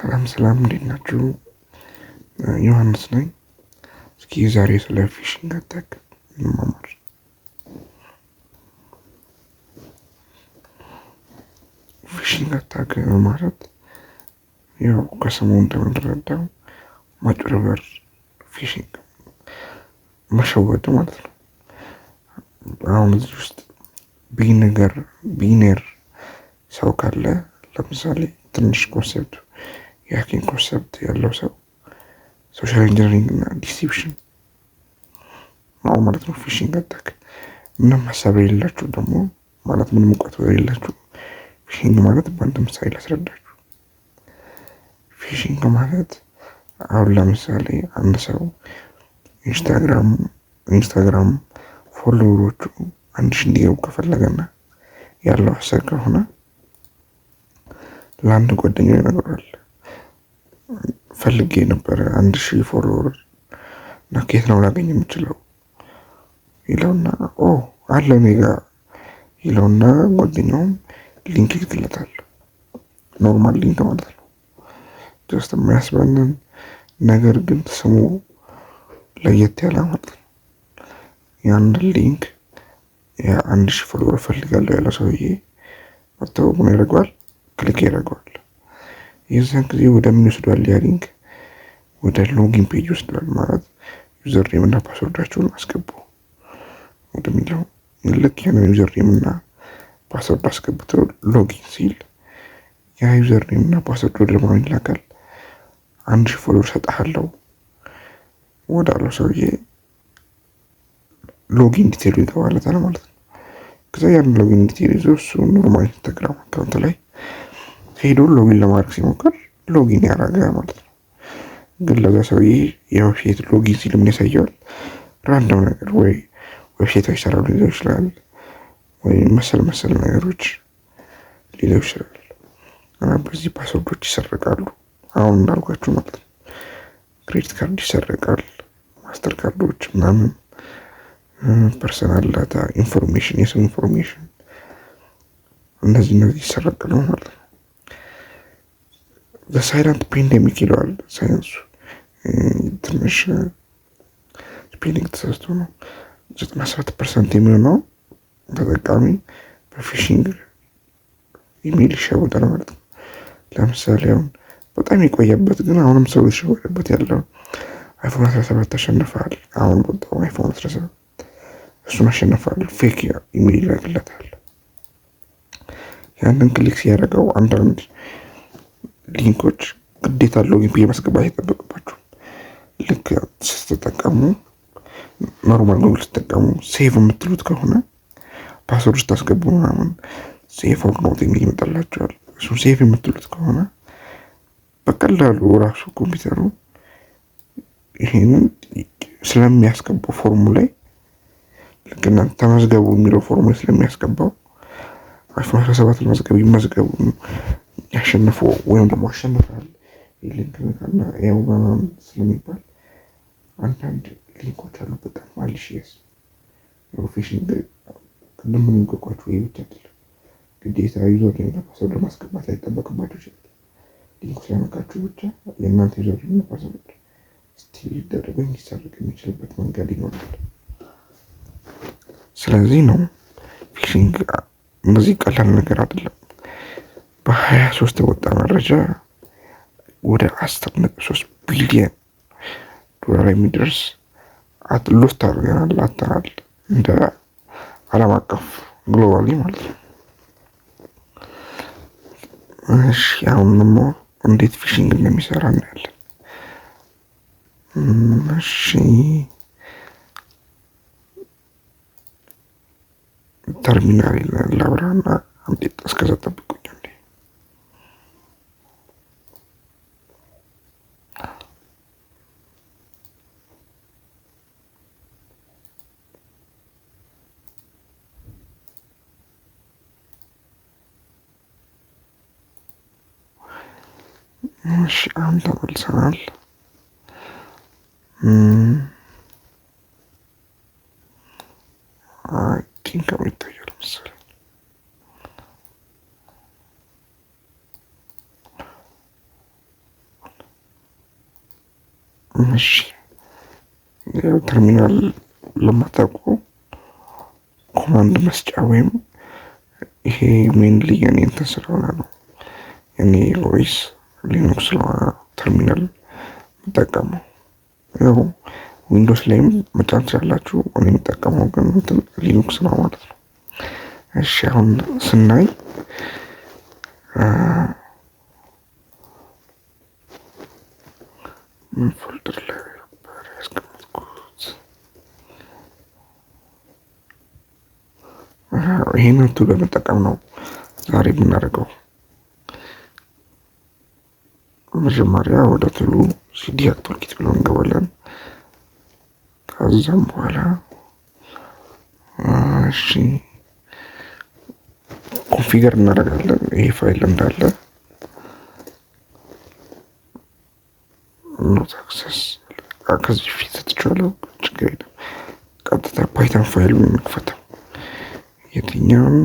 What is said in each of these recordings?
ሰላም ሰላም፣ እንዴት ናችሁ? ዮሐንስ ነኝ። እስኪ ዛሬ ስለ phishing attack እንማማር። Phishing attack ማለት ያው ከስሙ እንደምንረዳው ማጭበርበር፣ phishing መሸወድ ማለት ነው። አሁን እዚህ ውስጥ beginner ሰው ካለ፣ ለምሳሌ ትንሽ concept የ hacking concept ያለው ሰው፣ social engineering እና deception ነው ማለት ነው phishing attack። ምንም ሀሳብ የሌላችሁ ደግሞ፣ ማለት ምንም እውቀቱ የሌላችሁ፣ phishing ማለት በአንድ ምሳሌ ላስረዳችሁ። Phishing ማለት አሁን ለምሳሌ አንድ ሰው ኢንስታግራም follower ኦቹ 1,000 እንዲገቡ ከፈለገና ያለው ሀሳብ ከሆነ ለአንድ ጓደኛው ይነግረዋል። ፈልጌ ነበረ 1,000 follower እና ከየት ነው ላገኝ የምችለው ይለውና፣ ኦ አለ እኔ ጋ ይለውና ጓደኛውም link ይልክለታል። Normal link ማለት ነው። Just የሚያስበንን ነገር ግን ስሙ ለየት ያለ ማለት ነው። ያንን link የ1,000 follower እፈልጋለሁ ያለው ሰውዬ መጥቶ ምን ያደርገዋል? Click ያደርገዋል። የዛን ጊዜ ወደ ምን ይወስደዋል? ያ link ወደ login page ይወስደዋል። ማለት username እና password ኣችሁን አስገቡ ወደሚለው። ልክ ያንን username እና password አስገብተው login ሲል ያ username እና password ወደ ማን ይላካል? 1,000 follower ሰጥሃለሁ ወዳለው ሰውዬ login detail ኡ ይገባለታል ማለት ነው። ከዛ ያን login detail ይዞ እሱ normal ኢንስታግራም account ላይ ሄዶ login ለማድረግ ሲሞክር login ያደረገ ማለት ነው። ግን ለዛ ሰውዬ የ website login ሲል ምን ያሳየዋል? Random ነገር፣ ወይ website አይሰራም ሊለው ይችላል፣ ወይ መሰል መሰል ነገሮች ሊለው ይችላል። እና በዚህ password ኦች ይሰረቃሉ። አሁን እንዳልኳችሁ ማለት ነው። Credit card ይሰረቃል፣ ማስተር ካርዶች ምናምን፣ personal data information፣ የሰው information፣ እነዚህ እነዚህ ይሰረቃሉ ማለት ነው። Silent pandemic ይለዋል ሳይንሱ። ትንሽ spelling ተሳስቶ ነው። 97% የሚሆነው ተጠቃሚ በ phishing email ይሸወዳል ማለት ነው። ለምሳሌ አሁን በጣም የቆየበት ግን አሁንም ሰው የተሸወደበት ያለው አይፎን 17 አሸንፈሃል። አሁን ወጣው አይፎን 17 እሱን አሸንፈሃል። Fake email ይላክለታል። ያንን click ሲያደርገው አንዳንድ link ኦች ግዴታ login page ማስገባት አይጠበቅባችሁም። ልክ ስትጠቀሙ፣ normal ጉግል ስትጠቀሙ save የምትሉት ከሆነ፣ password ስታስገቡ ምናምን save or not የሚል ይመጣላችኋል። እሱን save የምትሉት ከሆነ በቀላሉ ራሱ ኮምፒውተሩ ይሄንን ስለሚያስገባው form ኡ ላይ፣ ልክ እናንተ ተመዝገቡ የሚለው form ኡ ላይ ስለሚያስገባው፣ አይፎን 17 ለመዝገብ ይመዝገቡ፣ ያሸንፉ ወይም ደግሞ አሸንፋል link እና ያው ምናምን ስለሚባል አንዳንድ link ኦች አሉ በጣም malicious phishing። ቅድም ምን ይገቋችሁ ይሄ ብቻ አይደለም። ግዴታ username እና password ማስገባት ላይጠበቅባችሁ ይችላል። Link ኡ ስለነካችሁ ብቻ የእናንተ username እና password steal ሊደረግ ወይም ሊሰረቅ የሚችልበት መንገድ ይኖራል። ስለዚህ ነው phishing እንደዚህ ቀላል ነገር አይደለም። በ23 የወጣ መረጃ ወደ 10.3 ቢሊየን ዶላር የሚደርስ lost አድርገናል፣ አጥተናል፣ እንደ ዓለም አቀፍ globally ማለት ነው። እሺ፣ አሁን ደግሞ እንዴት phishing እንደሚሰራ እናያለን። እሺ፣ ተርሚናል ላብራና እንዴት፣ እስከዛ ጠብቁኝ እንዴ። እሺ፣ አሁን ተመልሰናል። I think አሁን ይታያል መሰለኝ። እሺ፣ ያው ተርሚናል ለማታውቁ command መስጫ ወይም ይሄ mainly የኔ እንትን ስለሆነ ነው፣ የኔ OS Linux ስለሆነ ተርሚናል የምጠቀመው። ያው Windows ላይም መጫን ትችላላችሁ። እኔ የምጠቀመው ግን እንትን Linux ነው ማለት ነው። እሺ፣ አሁን ስናይ ምን folder ላይ ነበር ያስቀመጥኩት? ይሄንን tool በመጠቀም ነው ዛሬ የምናደርገው። መጀመሪያ ወደ tool ኡ cd toolkit ብሎ እንገባለን። ከዛም በኋላ እሺ configure እናደርጋለን። ይሄ ፋይል እንዳለ not access ከዚህ ፊት ሰጥቼዋለሁ፣ ችግር የለም። ቀጥታ Python ፋይሉን እንክፈተው። የትኛውን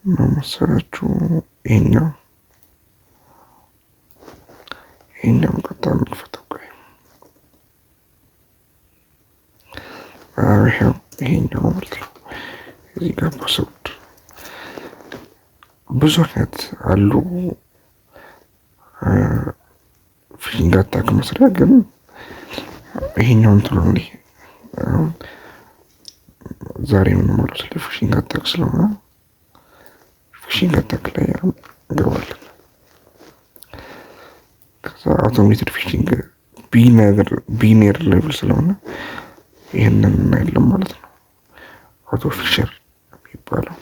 ነው መሰላችሁ? ይሄኛውን ቀጥታ እንክፈተው። ቆይ፣ ይሄው ይሄኛው ማለት ነው። እዚህ ጋር password ብዙ አይነት አሉ phishing attack መስሪያ፣ ግን ይሄኛውን tool ነው። ዛሬ የምንማረው ስለ phishing attack ስለሆነ phishing attack ላይ እንገባለን። ከዛ automated phishing beginner level ስለሆነ ይህንን እናያለን ማለት ነው። Auto phisher የሚባለው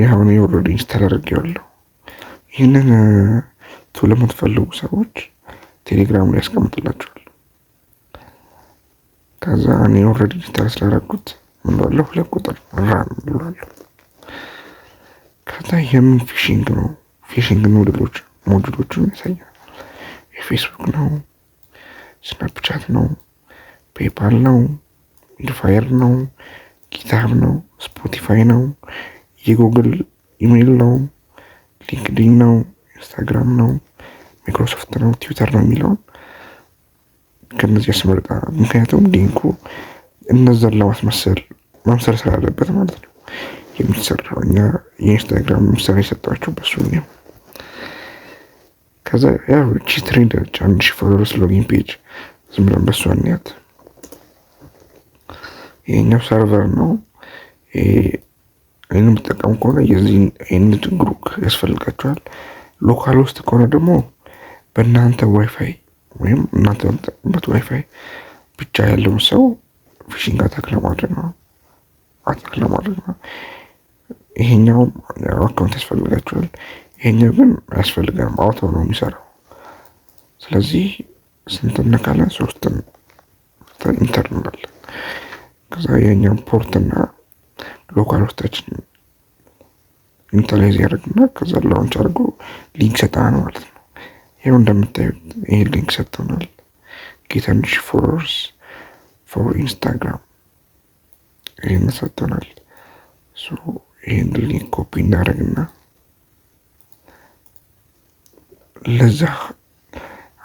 ያሁን already install አድርጌዋለሁ። ይህንን tool ለምትፈልጉ ሰዎች ቴሌግራም ላይ ያስቀምጥላችኋል። ከዛ እኔ already install ስላደረኩት ምን እለዋለሁ? 2 ቁጥር run እለዋለሁ። ከዛ የምን phishing ነው? Phishing ሞዴሎች ሞጁሎቹን ያሳያል። የፌስቡክ ነው፣ Snapchat ነው፣ PayPal ነው፣ ፋየር ነው፣ GitHub ነው፣ Spotify ነው፣ የ Google email ነው፣ LinkedIn ነው፣ Instagram ነው፣ ማይክሮሶፍት ነው፣ ትዊተር ነው የሚለውን ከነዚህ ያስመርጣል። ምክንያቱም link ኡ እነዛን ለማስመሰል መምሰል ስላለበት ማለት ነው የሚሰራው። እኛ የ Instagram ምሳሌ የሰጧቸው በሱ ነው። ከዛ ያው እቺ trend ነች፣ 1000 followers login page፣ ዝም ብለን በሷ እንያት። ይሄኛው server ነው። ይህን የምትጠቀሙ ከሆነ የዚህን ngrok ያስፈልጋችኋል። Local ውስጥ ከሆነ ደግሞ በእናንተ ዋይፋይ ወይም እናንተ በምትጠቀሙበት ዋይፋይ ብቻ ያለውን ሰው phishing attack ለማድረግ ነው። ይሄኛው account ያስፈልጋችኋል። ይሄኛው ግን አያስፈልገንም፣ auto ነው የሚሰራው። ስለዚህ ስንት እንነካለን? ሶስትን enter እንላለን። ከዛ የኛውን port እና local host ኣችን initialize ያደርግና ከዛ launch አድርጎ link ሰጠናል ማለት ነው። ይኸው እንደምታዩት ይሄ link ሰጥቶናል። Get 1000 followers for Instagram ይህን ሰጥቶናል። ይህን link copy እናደርግና ለዛ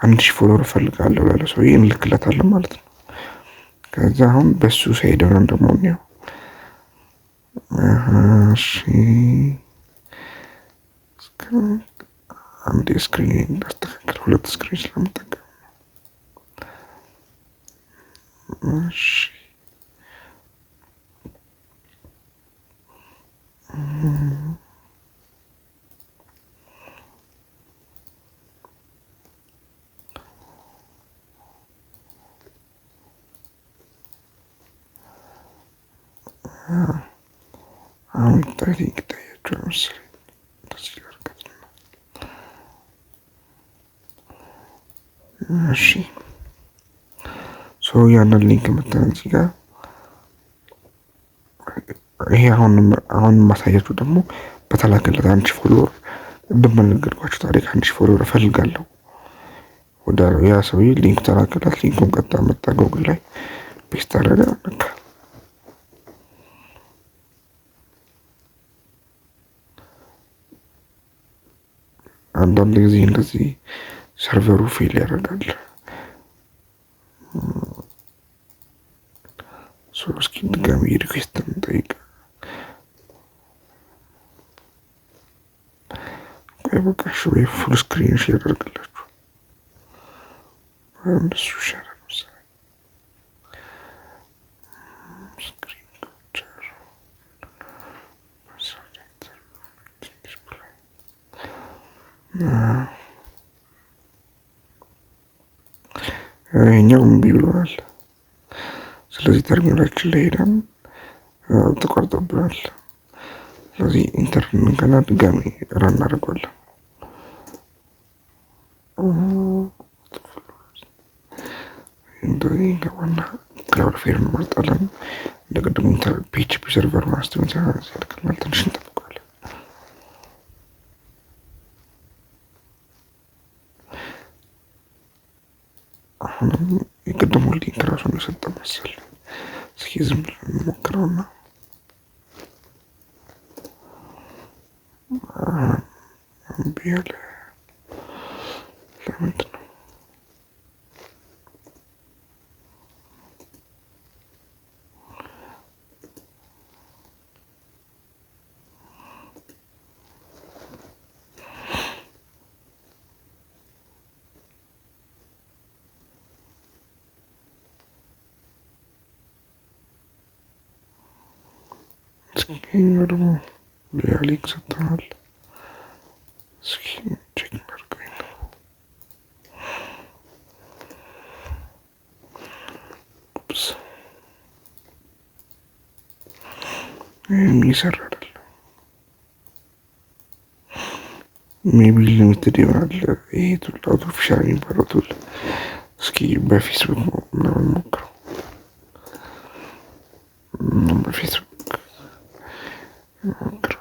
1000 follower እፈልጋለሁ ላለ ሰውዬ እንልክለታለን ማለት ነው። ከዛ አሁን በሱ side ሆነን ደግሞ እንየው። እሺ፣ አንዴ screen እንዳስተካክል፣ ሁለት screen ስለምጠቀም። እሺ፣ አሁን ይታያችኋል መሰለኝ። እንደዚህ ላድርጋትና፣ እሺ፣ so ያንን link መተን እዚህ ጋር ይሄ አሁን የማሳያችሁ ደግሞ በተላከለት 1000 follower፣ ቅድም በነገርኳችሁ ታሪክ 1000 follower እፈልጋለሁ ወደ ያ ሰውዬ link ተላከለት። Link ኡን ቀጥታ መጣ ጎግል ላይ paste አደረገ፣ በቃ። አንዳንድ ጊዜ እንደዚህ server ኡ fail ያደርጋል። እስኪ ድጋሚ request እንጠይቅ። ቆይ በቃ እሺ፣ ወይ full screen share አደርግላችሁ እንደሱ ይሻላል መሰለኝ። Screen capture. ይሄኛው እምቢ ብሎናል። ስለዚህ ተርሚናላችን ላይ ሄደን ተቋርጦብናል። ስለዚህ enter ገና ድጋሚ run እናደርገዋለን። እንደዚህ ገባና Cloudflare እንመርጣለን። እንደ ቅድሙ PHP server ማስተር ያደርግልናል። ትንሽ እንጠብቀዋለን። አሁንም የቅድሙ link ራሱ ነው የሰጠን መሰል። እስኪ ዝም ብለን እንሞክረውና እምቢ አለ። ለምንድን ነው? እስኪ ደግሞ ሌላ link ሰጥተናል። እስኪ check እናድርገው። Oops፣ ይህም እየሰራ አይደለም። Maybe limited ይሆናል ይሄ tool፣ Autofisher የሚባለው tool። እስኪ በፌስቡክ ምናምን ሞክረው። በፌስቡክ ሞክረው።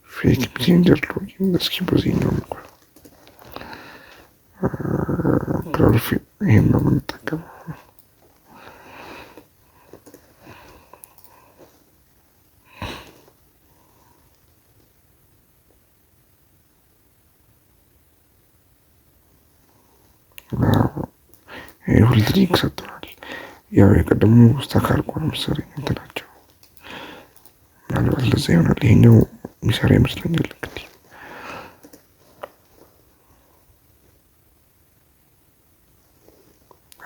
Fake Messenger login። እስኪ በዚህኛው እንኳን Cloud ይሄን ነው የምንጠቀመው። ሁለት link ሰጥተናል። ያው የቀደሙ stuck አድርጎ ነው መሰለኝ እንትናቸው፣ ምናልባት ለዛ ይሆናል። ይሄኛው የሚሰራ ይመስለኛል እንግዲህ።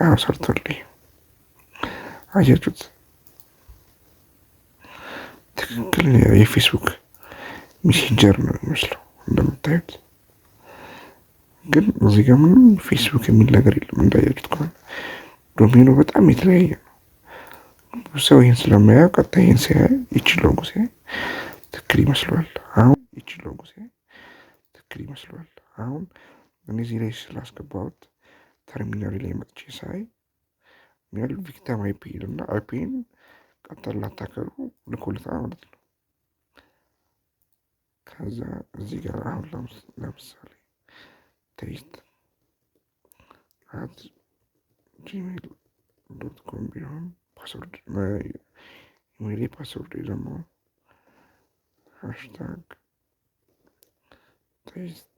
አዎ ሰርቷል። አያችሁት? ትክክል የፌስቡክ Messenger ነው የሚመስለው እንደምታዩት። ግን እዚህ ጋር ምንም ፌስቡክ የሚል ነገር የለም። እንዳያችሁት ከሆነ domain ኡ በጣም የተለያየ ነው። ብዙ ሰው ይህን ስለማያውቅ ቀጥታ ይህን ሲያይ፣ ይቺ ሎጎ ሲያይ ትክክል ይመስለዋል። አሁን ይቺ ሎጎ ሲያይ ትክክል ይመስለዋል። አሁን እኔ እዚህ ላይ ስላስገባሁት ተርሚናል ላይ መጥቼ ሳይ ሚያል victim IP እና IP ን ቀጥታ ለ attacker ኡ ልኮልታል ማለት ነው። ከዛ እዚህ ጋር አሁን ለምሳሌ test@gmail.com ቢሆን password email፣ password ደግሞ #test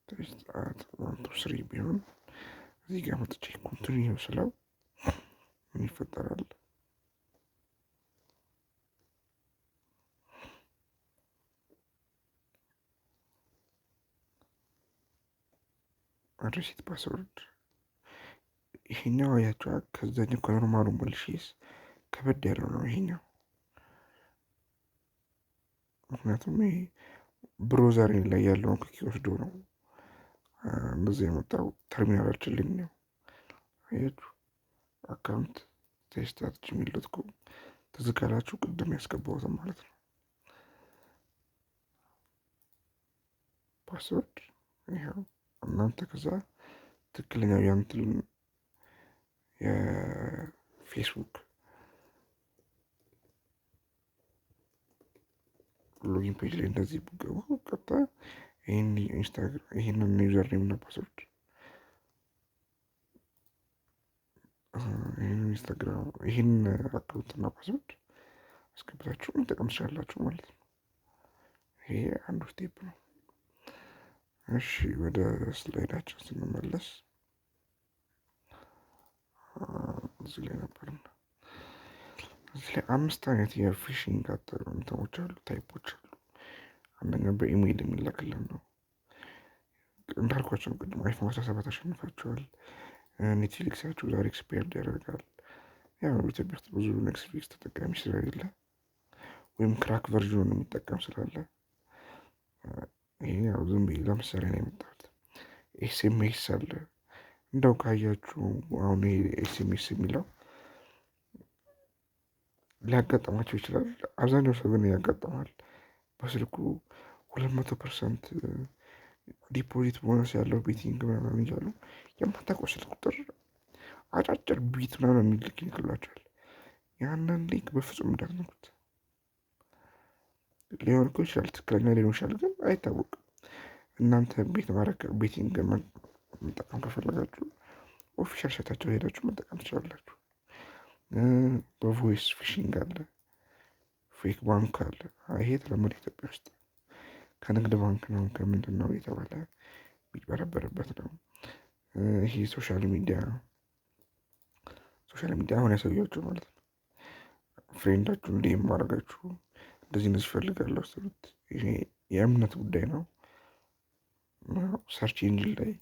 #test@123 ቢሆን እዚህ ጋር መጥቼ continue ስለው ምን ይፈጠራል? Reset password። ይሄኛው አያችኋ፣ ከዛኛው ከ normal ኡ malicious ከበድ ያለው ነው ይሄኛው። ምክንያቱም ይሄ browser ላይ ያለውን cookie ወስዶ ነው እንደዚህ የመጣው። ተርሚናላችን ላይ ነው። አያችሁ፣ account test@gmail.com ትዝ ካላችሁ ቅድም ያስገባሁትን ማለት ነው። Password ይኸው እናንተ ከዛ ትክክለኛው ያንትን የፌስቡክ login page ላይ እንደዚህ ብገቡ ቀጥታ ይህን ኢንስታግራም ይህንን username እና password ይህን ኢንስታግራም ይህን account ና password አስገብታችሁ መጠቀም ትችላላችሁ ማለት ነው። ይሄ አንዱ step ነው። እሺ፣ ወደ slide ኣችን ስንመለስ እዚህ ላይ ነበርና እዚህ ላይ አምስት አይነት የ phishing እንትኖች አሉ፣ type ኦች አሉ። አንደኛው በኢሜይል የሚላክልን ነው። እንዳልኳቸው ቅድም iPhone 17 አሸንፋችኋል፣ Netflix ኣችሁ ዛሬ expired ያደርጋል። ያው ኢትዮጵያ ውስጥ ብዙ Netflix ተጠቃሚ ስለሌለ ወይም crack version የሚጠቀም ስላለ ይሄ ያው ዝም ብዬ ለምሳሌ ነው የመጣሁት። SMS አለ። እንደው ካያችሁ አሁን ይሄ SMS የሚለው ሊያጋጥማቸው ይችላል። አብዛኛው ሰው ግን ያጋጥማል። በስልኩ 200% deposit bonus ያለው betting ምናምን እያሉ የማታውቀው ስልክ ቁጥር አጫጭር bet ምናምን የሚል link ይልክላቸዋል። ያንን link በፍጹም እንዳትነኩት። ሊሆን እኮ ይችላል፣ ትክክለኛ ሊሆን ይችላል፣ ግን አይታወቅም። እናንተ bet ማድረግ betting መጠቀም ከፈለጋችሁ official site ኣቸው ሄዳችሁ መጠቀም ትችላላችሁ። በ voice phishing አለ፣ fake ባንክ አለ። ይሄ የተለመደ ኢትዮጵያ ውስጥ ከንግድ ባንክ ነው ከምንድን ነው የተባለ የሚጭበረበርበት ነው። ይሄ social media አሁን ያሳያችሁ ማለት ነው። Friend ኣችሁ እንዲህ ማድረጋችሁ እንደዚህ እንደዚህ ይፈልጋለሁ ስሉት ይሄ የእምነት ጉዳይ ነው። Search engine ላይ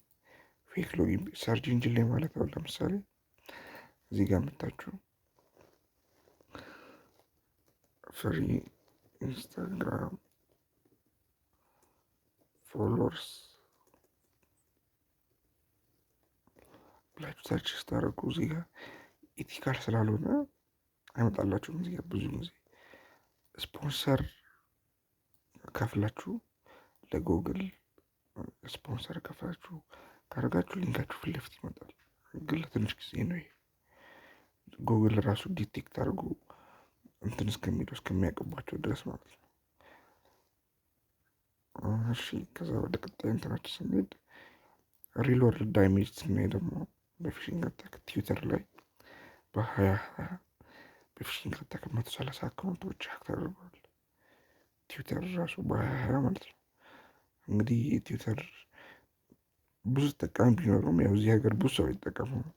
fake login፣ search engine ላይ ማለት አሁን ለምሳሌ እዚህ ጋር መታችሁ free Instagram followers ብላችሁ search ስታደርጉ እዚህ ጋር ethical ስላልሆነ አይመጣላችሁም። እዚህ ጋር ብዙ ጊዜ ስፖንሰር ከፍላችሁ፣ ለ Google sponsor ከፍላችሁ ካደረጋችሁ link ኣችሁ ፊት ለፊት ይመጣል። ግን ለትንሽ ጊዜ ነው። ይሄ ጉግል ራሱ detect አድርጎ እንትን እስከሚለው እስከሚያውቅባቸው ድረስ ማለት ነው። እሺ፣ ከዛ ወደ ቀጣይ እንትናችን ስንሄድ real world damage ስናይ ደግሞ በ phishing attack ትዊተር ላይ በ2020 በ phishing attack 130 account ኦች hack ተደርገዋል። ትዊተር ራሱ በ2020 ማለት ነው። እንግዲህ ትዊተር ብዙ ተጠቃሚ ቢኖረውም ያው እዚህ ሀገር ብዙ ሰው አይጠቀመውም።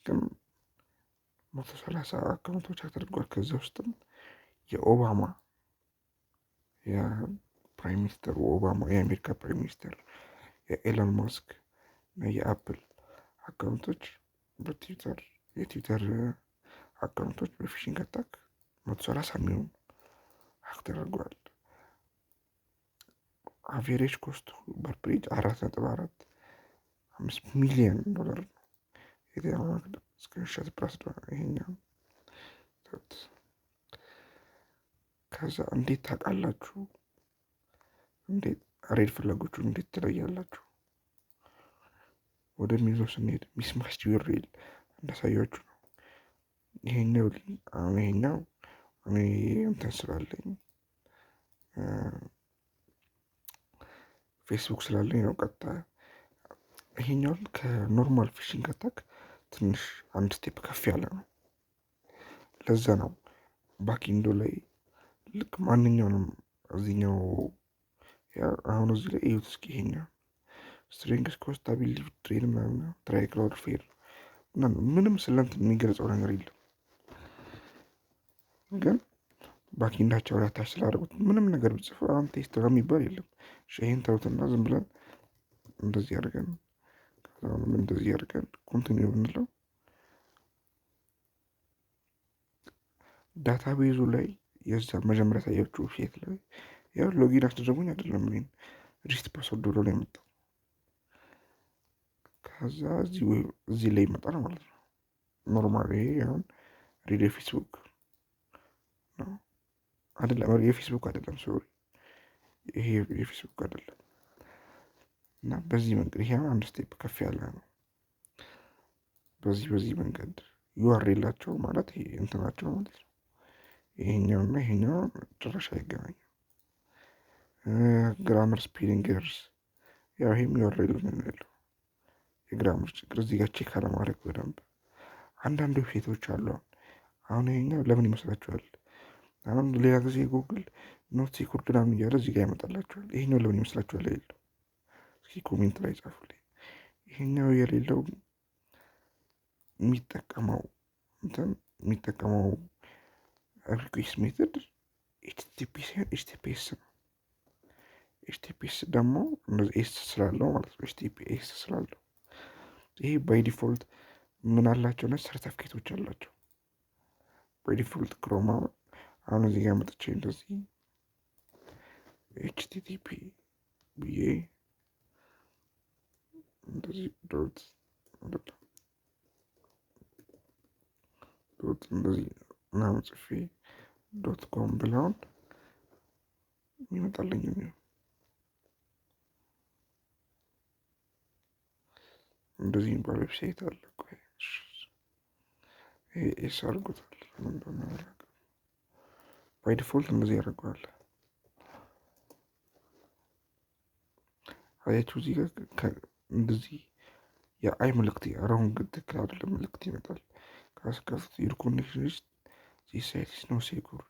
ግን 130 account ኦች hack ተደርገዋል። ከዚያ ውስጥም የኦባማ፣ የ prime minister ኡ ኦባማ፣ የአሜሪካ prime minister፣ የኤሎን ማስክ እና የ Apple account ኦች በትዊተር የትዊተር account ኦች በ phishing attack 130 የሚሆኑ hack ተደርገዋል። Average cost ኡ per breach 4.45 ሚሊዮን ዶላር ነው። Screenshot plus ይሄኛው። ከዛ እንዴት ታውቃላችሁ? እንዴት red flag ኦቹን እንዴት ትለያላችሁ ወደሚለው ስንሄድ mismatch URL እንዳሳያችሁ ነው። ይሄኛው አሁን ይሄኛው እኔ እንትን ስላለኝ፣ ፌስቡክ ስላለኝ ነው። ቀጥታ ይሄኛውን ከ normal phishing attack ትንሽ አንድ step ከፍ ያለ ነው። ለዛ ነው backend ኡ ላይ ልክ ማንኛውንም እዚህኛው አሁን እዚህ ላይ እዩት እስኪ፣ ይሄኛው strength cost ability train ምናምን try Cloudflare ምንም ስለ እንትን የሚገልጸው ነገር የለም። ግን backend ኣቸው ላይ attach ስላደረጉት ምንም ነገር ብጽፍ አሁን test የሚባል የለም። ይሄን ተውትና ዝም ብለን እንደዚህ አድርገን፣ ከዛም እንደዚህ አድርገን continue ብንለው database ኡ ላይ የዛ መጀመሪያ ያሳያችሁ website ላይ ያው login አስደረጉኝ አይደለም፣ እኔን reset password ብሎ ነው የመጣው። ከዛ እዚህ ላይ ይመጣል ማለት ነው። Normal ይሄ አሁን real የፌስቡክ ነው አይደለም፣ የፌስቡክ አይደለም፣ sorry፣ ይሄ የፌስቡክ አይደለም። እና በዚህ መንገድ ይሄ አንድ step ከፍ ያለ ነው። በዚህ መንገድ URL ኣቸው ማለት ይሄ እንትናቸው ማለት ነው። ይሄኛው እና ይሄኛው ጭራሽ አይገናኝም። Grammar spelling errors፣ ያው ይሄም URL ነው ያለው የ grammar ችግር እዚህ ጋር check አለማድረግ በደንብ። አንዳንድ website ኦች አሉ። አሁን ይሄኛው ለምን ይመስላችኋል? አሁን ሌላ ጊዜ Google not secured ምናምን እያለ እዚህ ጋር ያመጣላችኋል። ይሄኛው ለምን ይመስላችኋል የሌለው? እስኪ comment ላይ ጻፉልኝ። ይሄኛው የሌለው የሚጠቀመው እንትን የሚጠቀመው request method HTTP ሳይሆን HTTPS ነው። HTTPS ደግሞ እንደዚህ S ስላለው ማለት ነው። HTTPS ስላለው ይሄ by default ምን አላቸው? ነ ሰርተፍኬቶች አላቸው። By default Chrome አሁን እዚህ ጋር መጥቼ እንደዚህ HTTP ብዬ እንደዚህ dot dot እንደዚህ ምናምን ጽፌ .com ብለውን የሚመጣልኝ ነው። እንደዚህ የሚባል website አለ። ቆይ ይሄ S አድርጎታል። ምን እንደሆነ አላውቅም። By default እንደዚህ ያደርገዋል። አያችሁ እዚህ ጋር እንደዚህ የ I ምልክት wrong ትክክል አይደለም ምልክት ይመጣል። ካስከፍት your connection is this site is not secure,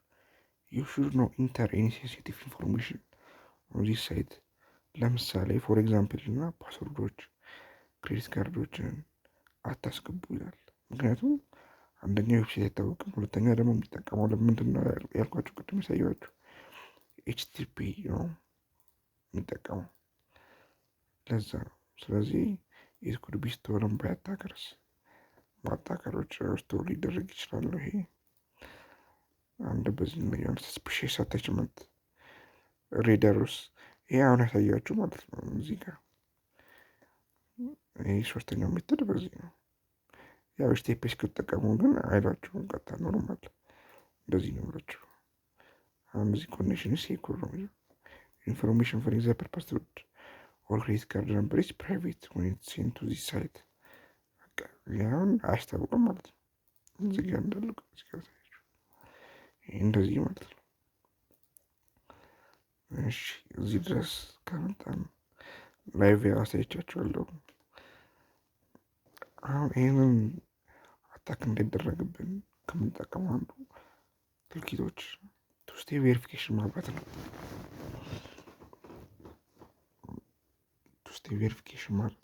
you should not enter any sensitive information on this site። ለምሳሌ for example እና password ኦች፣ credit card ኦችን አታስገቡ ይላል። ምክንያቱም አንደኛ website አይታወቅም፣ ሁለተኛ ደግሞ የሚጠቀመው ለምንድን ነው ያልኳቸው ቅድም ያሳየኋችሁ HTTP ነው የሚጠቀመው፣ ለዛ ነው። ስለዚህ it could be stolen by attackers፣ በ attacker ኦች store ሊደረግ ይችላል። ይሄ አንድ በዚህ ነው። የሆነ suspicious attachment ሬደሩስ ይሄ አሁን ያሳያችሁ ማለት ነው። እዚህ ጋር ይሄ ሶስተኛው method በዚህ ነው። ያው HTTPS ከተጠቀሙ ግን አይላችሁም፣ ቀጥታ normal እንደዚህ ነው ብላችሁ። አሁን እዚህ connection secure ነው። Information for example password or credit card number is private when it's sent to this site። ያሁን አያስታውቅም ማለት ነው። እዚህ ጋር እንዳለ እዚህ ጋር እንደዚህ ማለት ነው። እሺ እዚህ ድረስ ከመጣን live አሳይቻችኋለሁ። አሁን ይህንን attack እንዳይደረግብን ከምንጠቀመው አንዱ toolkit ኦች two-step verification ማብራት ነው። Two-step verification ማለት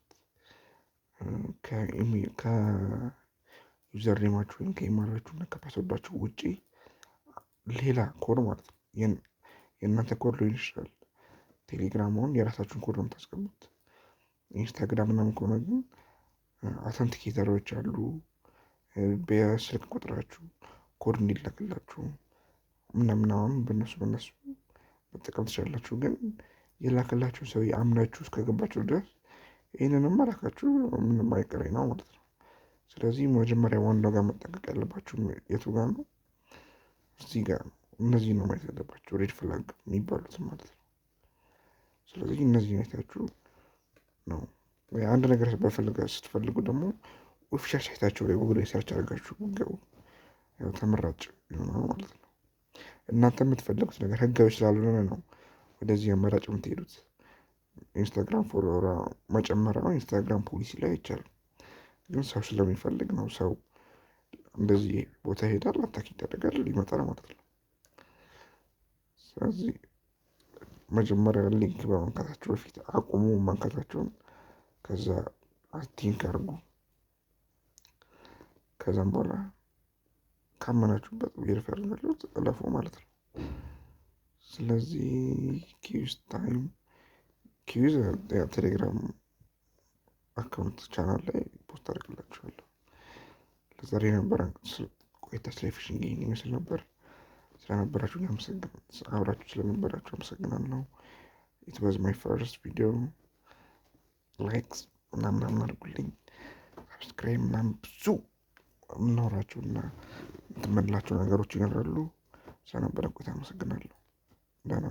ከ username ኣችሁ ወይም ከኢሜይላችሁ እና ከ password ኣችሁ ውጪ ሌላ ኮድ ማለት ነው። የእናንተ ኮድ ሊሆን ይችላል። ቴሌግራም አሁን የራሳችሁን ኮድ ነው የምታስገቡት። ኢንስታግራም ምናምን ከሆነ ግን authenticator ኦች አሉ። በስልክ ቁጥራችሁ ኮድ እንዲላክላችሁ ምናምን አሁን በእነሱ በእነሱ መጠቀም ትችላላችሁ። ግን የላክላችሁ ሰው አምናችሁ እስከገባችሁ ድረስ ይህንንም መላካችሁ ምንም አይቀሬ ነው ማለት ነው። ስለዚህ መጀመሪያ ዋናው ጋር መጠንቀቅ ያለባችሁ የቱ ጋር ነው? እዚህ ጋር ነው። እነዚህ ነው ማየት ያለባችሁ፣ red flag የሚባሉት ማለት ነው። ስለዚህ እነዚህ አይታችሁ ነው አንድ ነገር በፈልጋ ስትፈልጉ ደግሞ official site ኣቸው ላይ ጉግል ላይ search አድርጋችሁ ገቡ፣ ያው ተመራጭ ይሆናል ማለት ነው። እናንተ የምትፈልጉት ነገር ህጋዊ ስላልሆነ ነው ወደዚህ አማራጭ የምትሄዱት። ኢንስታግራም follower መጨመር ነው ኢንስታግራም ፖሊሲ ላይ አይቻልም፣ ግን ሰው ስለሚፈልግ ነው። ሰው እንደዚህ ቦታ ይሄዳል፣ attack ይደረጋል፣ ይመጣል ማለት ነው። ስለዚህ መጀመሪያ link በመንካታችሁ በፊት አቁሙ መንካታችሁን፣ ከዛ think አድርጉ። ከዛም በኋላ ካመናችሁበት verify አድርጋችሁት እለፉ ማለት ነው። ስለዚህ quiz time፣ quiz ቴሌግራም account channel ላይ post አድርግላችኋለሁ። ለዛሬ የነበረን ቆይታ ስለ phishing ይህን ይመስል ነበር። ስለነበራችሁ አብራችሁ ስለነበራችሁ አመሰግናለሁ። It was my first video። Like ምናምን ምናምን አድርጉልኝ፣ subscribe ምናምን፣ ብዙ የምናወራቸው እና የምንላቸው ነገሮች ይኖራሉ። ስለነበረን ቆይታ አመሰግናለሁ። ደህና